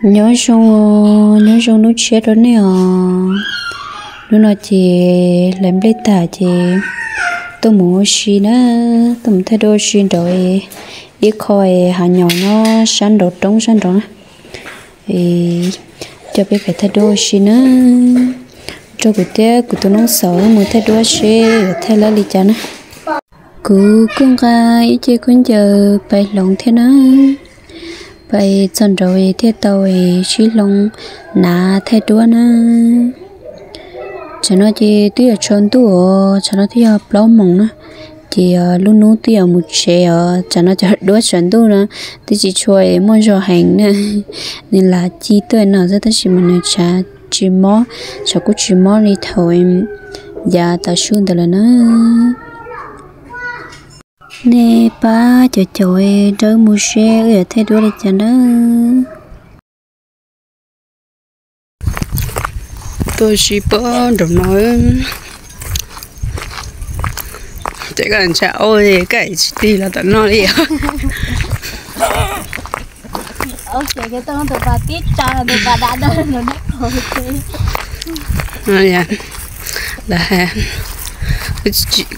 Nyob zoo, nyob zoo hnub tshiab rau nej os. Hnub no ces hlais nplej tag ces tuaj mus ua si na, tuaj mus thaij duab ua si nraum ib qho hav nyom nyob sab nraum roob sab nraud na. Coj peb pem thaij duab ua si na. Nrog kuv thiab kuv tus noob xaus mus thaij duab seb yuav thaij lab li cas na. Kuv kuj nqa ib ce khaub ncaws pais hloov thiab na. Pais txog nraud thiaj tau sib hloov hnav thaij duab na. Tsam no ces twb yog tsaus ntuj os, tsam no twb yog plaub moos na. Ces lub hnub twb yuav mus tsev os, tsam no cov duab tsaus ntuj no twb tsis tshua muaj zog heev na. Nws lam ci tuaj no xwb tab sis mas nws tshav tsis mob, tshav kuj tsis mob li thaum yav tav su ntawd lawm na. Nej pab caum caum nrog wb mus seb wb yuav thaij duab li cas na. Tuaj si pob nraum no. Ces koj ntsha ua koj tsis tig los tom no li.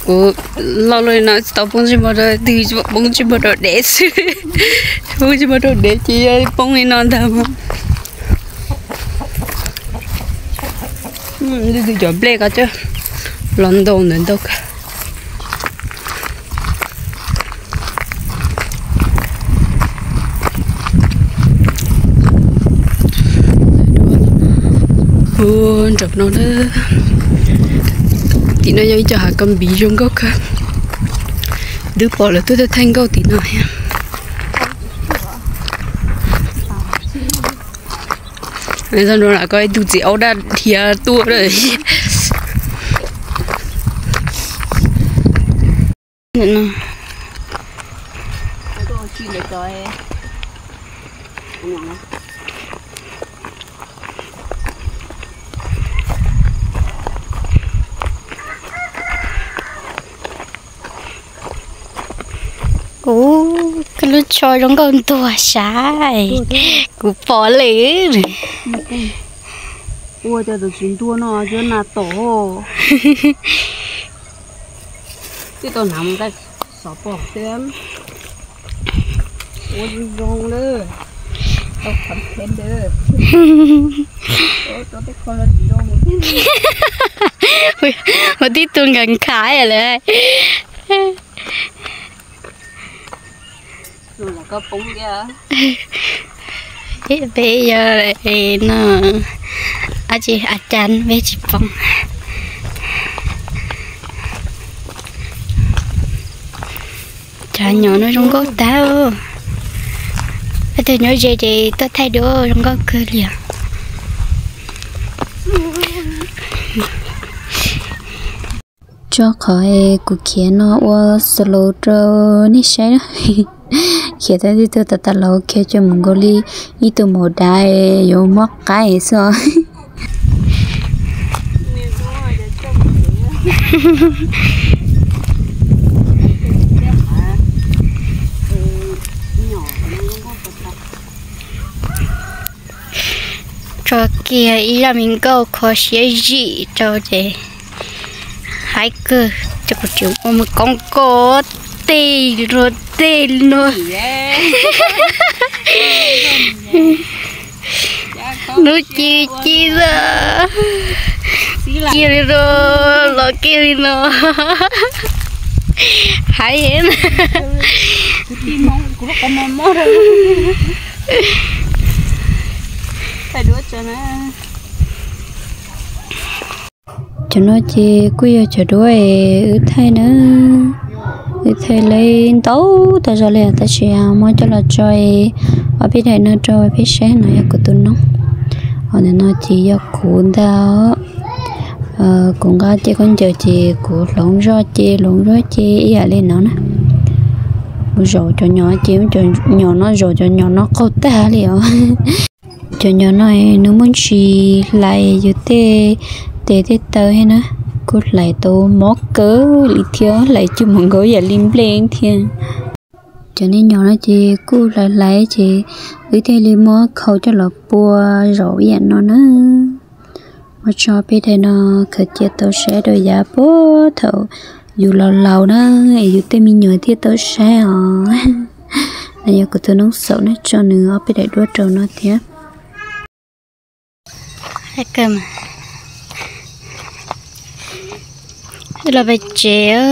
Kuv lo lus no tsis tau poob ntsej muag rau twg, poob ntsej muag rau dev xwb. Poob ntsej muag rau dev ces yog poob li no ntag. Cov nplej ko coj los ntau ntawm ntau kawg. Ua nraum no na, tim no yog ib co hav kab npiv zoo nkauj kawg. Twb pom lawv tuaj thaij nkauj tim no thiab. Txog ntua lam ko ib tug txiv aub daj dhia tuaj lawm. Ub, koj lub tsho zoo nkauj ntuag sav, kuv pom lawm. Ua cas tsis ntuag no, yuav nas tom. Twb tau hnav mus nqaij xov pom thiab. Ua zoo zoo lawm, tau qhov phem ntawd. Ua tib tug nkhav nkhav lawm. Peb yog no, a cas peb tsis poob. Cov nyob no zoo nkauj tag. Peb tug nyob ze ces tuaj thaij duab zoo nkauj kawg li os. Tso qhov kuv khiav no ua slow rau nej saib na. Khiav tau tib tug tas tas los khiav coj mus nkaus li ib tug maum dav yuav mob qaib xwb os. Tso kiag ib zaj me nkauj kho siab zim rau ces haib kawg, ces kuv tseem ua mus koob koj tej luag tej luag. Hnub ci ci xwb, kiag li no, los kiag li no. Haib. Cov no ces kuj yog cov duab wb thaij na. Wb thaij li ntau tas zog li tab sis muab coj los tso ob peb daim no rau peb saib no yog kuv tus noob. Ho ntawm no ces yog kuv ntag. Kuv nqa ce khaub ncaws ces kuv hloov zoj ce hloov zoj ce ib yam li no na. Zaum cov nyom ces cov nyom no zaum cov nyom no qaug tag li os. Cov nyom no nws muaj ntsis hlais yus tej tes tej taw thiab na, kuj hlais tau mob kawg li thiab, hlais cuag mus nkaus yam li nplej thiab. Cov niag nyom no ces kuj hlais hlais ces wb thiaj li muab khau coj los pua zaum ib yam no na. Muab tso peb daim no khaws cia tau saib rau yav puag thaum yus laus laus na, es yus tej me nyuam thiaj tau saib os. No yog kuv tus noob xaum na, tso nws ob peb daim duab rau no thiab. Wb los pem tsev,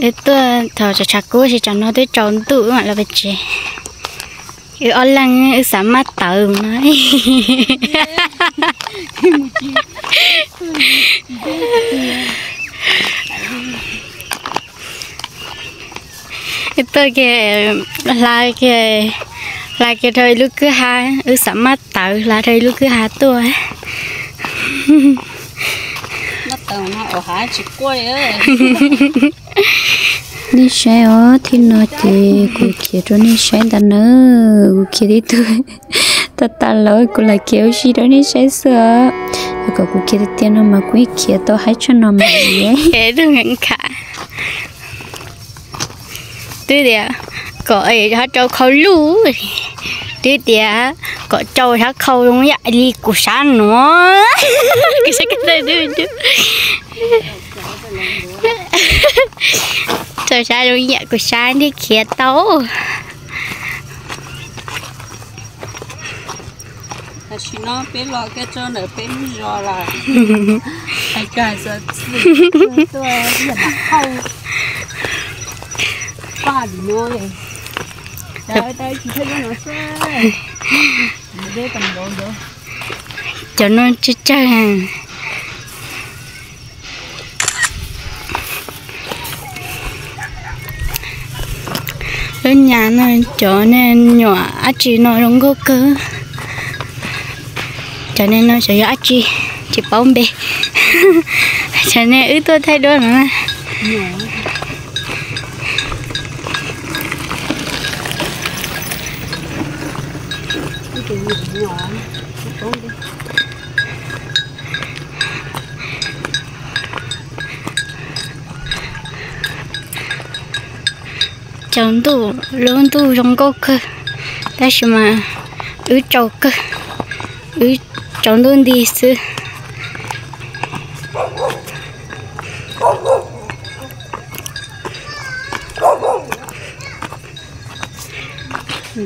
wb tuaj thaum tshav tshav kub, tab sis tsam no twb tsaus ntuj wb mam los pem tsev. Wb ob leeg wb xav maj tawv no. Tuaj kiag, hla kiag, hla kiag rau ib lub kwj ha, wb xav maj tawv hla rau ib lub kwj ha tuaj. Nej saib os, thib no ces kuv khiav rau nej saib ntag na. Kuv khiav tib tug tag tag los kuv lam khiav ua si rau nej saib xwb os. Yog kom kuv khiav tiag tiag no mas kuv yeej khiav tau haib tshaj no mas. Twb tias kom hab rau khau luj, twb tias kom tsau sab khau zoo yam li kuv sab nuav. Kuv sab, kuv sab zoo yam kuv sab thiaj khiav tau. Tam sim no peb los kiag rau ntawm peb lub zos lawm. Hais kag xav txwm tuaj yam nam hauj paj dim no, tsis thaj no xwb, deb tau npaum ntawd. Cov no tsawg tsawg. Lub nyam no cov niag nyuam dab tsi no zoo nkauj kawg. Cov niag no xyov yog dab tsi, tsis paub npe. Cov niag wb tuaj thaij duab no na. Tsaus ntuj, lub ntuj zoo nkauj kawg, tab sis mas wb tsaus kawg, wb tsaus ntuj nti xwb.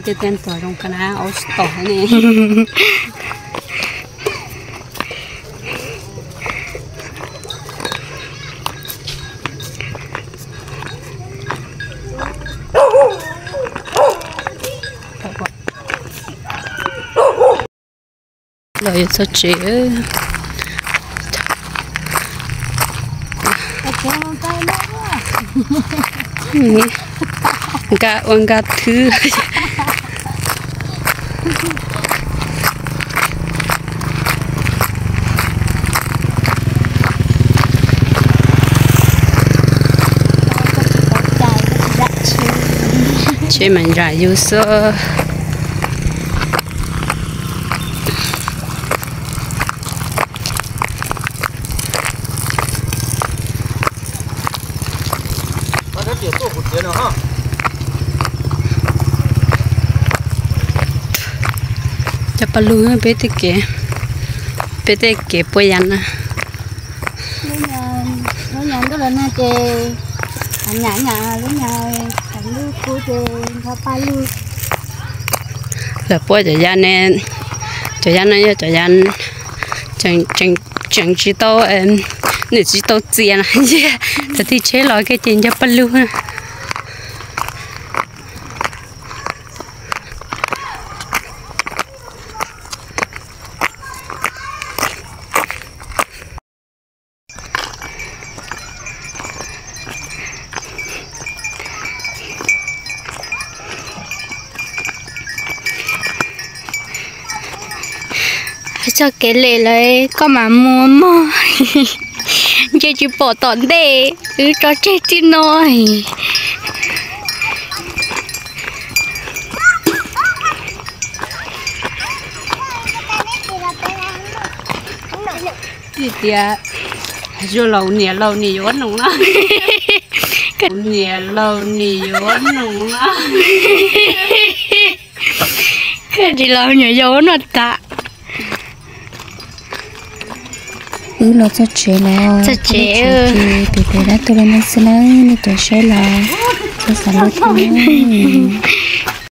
Tej tiaj ntuag zoo ka na ua tsis tom ne. Los yuav txog tsev. Nkag ua nkag thwb. Tsheb mas nram yus xwb. Cov paj lug peb tej kev, peb tej kev puab yav na. Lub nyam ntuj los nag ces nyam nyam lub nyam lub kub ces nrog paj lug. Lawv puab cov yav ne, cov yav no yog cov yav tseem tsis tau, nws tsis tau txias na, thaum twg tsheb los kiag ces nco paj lug na. Txoj kev lem lawm koj mam mus mog. Ntshe tsis pom tom ntej, wb tso tseg tib no. Txij tias zuag laus niam laus niam yuav noog no. Niam laus nim yuav nus na. Koj tsis los nyuam yau no tas. Wb los txog tsev los, txog tsev ces pem pem dab tuag li no xwb nawb, nej tuaj saib los txhob xav luaj thiab nawb.